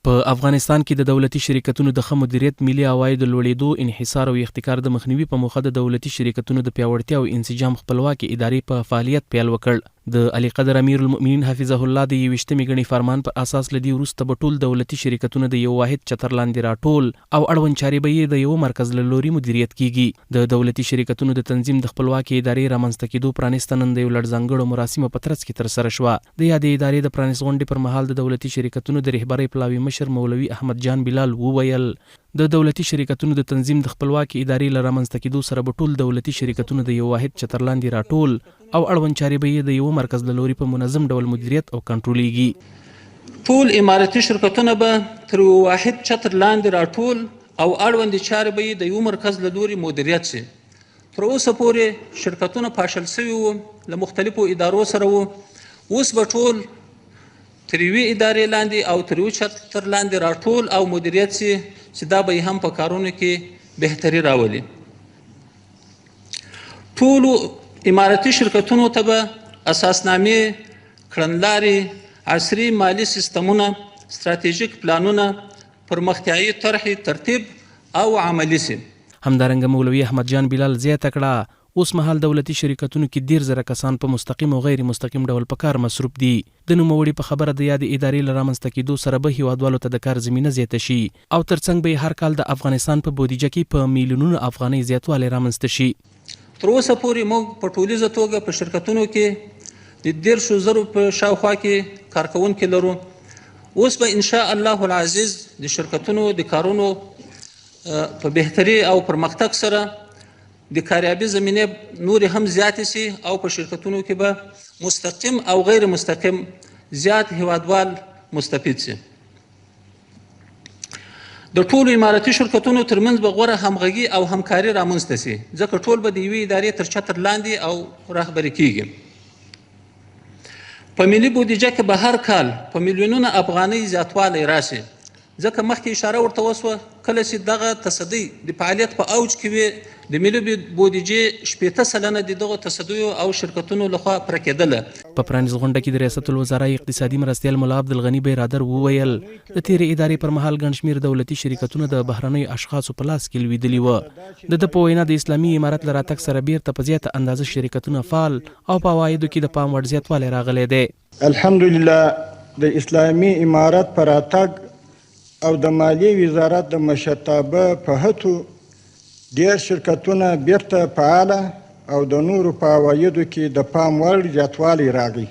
په افغانستان کې د دولتي شرکتونو د ښه مدیریت، ملي عوایدو لوړېدو، انحصار او احتکار د مخنیوي په موخه د دولتي شرکتونو د پیاوړتیا او انسجام خپلواکې ادارې په فعالیت پیل وکړ. د علیقدر امیرالمؤمنین حفظه الله د یوویشتمې ګڼې فرمان پر اساس له دې وروسته به ټول دولتي شرکتونه د یو واحد چتر لاندې راټول او اړوند چارې به یې د یوه مرکز له لوري مدیریت کېږي. د دولتي شرکتونو د تنظیم د خپلواکې ادارې رامنځته کېدو پرانیسته نن د یو لړ ځانګړو مراسمو په ترڅ کې ترسره شوه. د یادې ادارې د پرانیستغونډې پر مهال د دولتي شرکتونو د رهبرۍ پلاوي مشر مولوي احمد جان بلال وویل، د دولتي شرکتونو د تنظیم د خپلواکې ادارې له رامنځته کېدو سره به ټول دولتي شرکتونه د یو واحد چتر لاندې راټول او اړوند چارې به یې د یوه مرکز له لوري په منظم ډول مدیریت او کنټرولېږي. ټول امارتي شرکتونه به تر یوه واحد چتر لاندې راټول او اړوندې چارې به یې د یوه مرکز له لوري مدیریت شي. تر اوسه پورې شرکتونه پاشل شوي وو، له مختلفو ادارو سره وو، اوس به ټول تر یوې ادارې لاندې او تر یو چتر لاندې راټول او مدیریت شي چې دا به یې هم په کارونو کې بهتري راولي. ټولو امارتي شرکتونو ته به اساسنامې، کړنلارې، عصري مالي سیستمونه، ستراتیژیک پلانونه، پرمختیايي طرحې ترتیب او عملي شي. همدارنګه مولوي احمد جان بلال زیاته کړه، اوس مهال دولتي شرکتونو کې 30,000 کسان په مستقیم او غیر مستقیم ډول په کار مصروف دي. د نوموړي په خبره د یادې ادارې له رامنځته کېدو سره به هېوادوالو ته د کار زمینه زیاته شي او ترڅنګ به یې هر کال د افغانستان په بودیجه کې په میلیونونو افغانۍ زیاتوالی رامنځته شي. تر اوسه پورې موږ په ټولیزه توګه په شرکتونو کې د 30,000 په شاوخوا کې کارکوونکي لرو. اوس به ان شاء الله العزیز د شرکتونو د کارونو په بهتري او پرمختګ سره د کاریابي زمینې نورې هم زیاتې شي او په شرکتونو کې به مستقیم او غیر مستقیم زیات هیوادوال مستفید شي. د ټولو امارتي شرکتونو ترمنځ به غوره همغږي او همکاري رامنځته شي، ځکه ټول به د یوې ادارې تر چتر لاندې او رهبري کیږي. په ملي بودیجه کې به هر کال په میلیونونه افغانۍ زیاتوالی راشي، ځکه مخکې اشاره ورته وشوه کله چې دغه تصدۍ د فعالیت په اوج کې وي د ملي بودیجې 60% د دغو تصدیو او شرکتونو لخوا پوره کېدله. په پرانیست غونډه کې د ریاست الوزرا اقتصادي مرستیال ملا عبدالغني برادر وویل، د تېرې ادارې پر مهال ګڼ شمېر دولتي شرکتونه د بهرنیو اشخاصو په لاس کې لوېدلي وو. د ده په وینا، د اسلامي امارت له راتګ سره بېرته په زیاته اندازه شرکتونه فعال او په عوایدو کې د پام وړ زیاتوالی راغلی دی. الحمدلله د اسلامي امارت په راتګ او د مالیې وزارت د مشرتابه په هڅو ډېر شرکتونه بیرته فعاله او د نورو په عوایدو کې د پام وړ زیاتوالی راغی،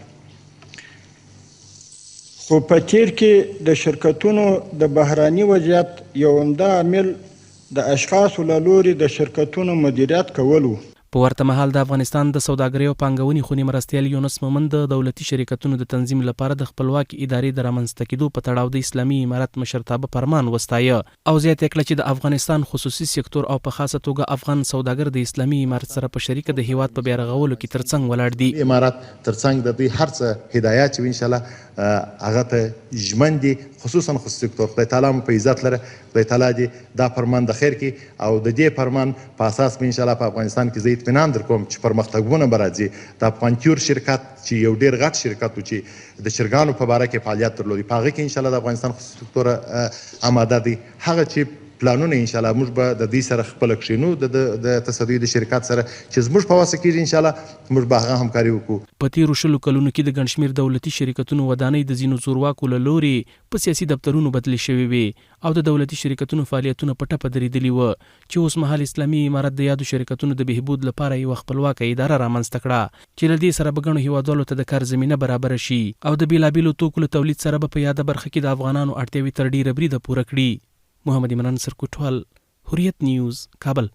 خو په تېر کې د شرکتونو د بحراني وضعیت یو عمده عامل د اشخاصو له لوري د شرکتونو مدیریت کول وو. په ورته مهال د افغانستان د سوداګرۍ او پانګونې خونې مرستیال یونس مومند د دولتي شرکتونو د تنظیم لپاره د خپلواکې ادارې د رامنځته کېدو په تړاو د اسلامي امارت مشرتابه فرمان وستایه او زیاته یې کړه چې د افغانستان خصوصي سکتور او په خاصه توګه افغان سوداګر د اسلامي امارت سره په شریکه د هېواد په بیارغولو کې ترڅنګ ولاړ دي. امارت ترڅنګ د دوی هر څه هدایات چې وي انشاالله هغه ته ژمن دي خصوصا خصوصي سکتور خدای تعالی مو په عزت لره خدای تعالی دې دا فرمان د خیر کړي او د دې فرمان په اساس به انشاالله په افغانستان کې زه اطمینان درکوم چې پرمختګونه به راځي د افغان تیور شرکت چې یو ډیر غټ شرکت و چې د چرګانو په باره کې فعالیت درلود په هغه کې انشاالله د افغانستان خصوصي سکتور اماده دی هغه چې پلانونه انشاالله موږ به د دوی سره خپله کښینو د د تصدیو د شرکت سره چې زموږ په وسه کیږي انشاالله موږ به هغه همکاري وکړو. په تېرو 20 کلونو کې د ګڼ شمېر دولتي شرکتونو ودانۍ د ځینو زورواکو له لورې په سیاسي دفترونو بدلې شوې وې او د دولتي شرکتونو فعالیتونه په ټپه درېدلي و چې اوسمهال اسلامي امارت د یادو شرکتونو د بهبود لپاره یوه خپلواکه اداره رامنځته کړه چې له دې سره به ګڼو هېوادوالو ته د کار زمینه برابره شي او د بېلابېلو توکو له تولید سره به په یاده برخه کې د افغانانو اړتیاوې تر ډېره بریده پوره کړي. محمد عمران سرکوټوال، حریت نیوز، کابل.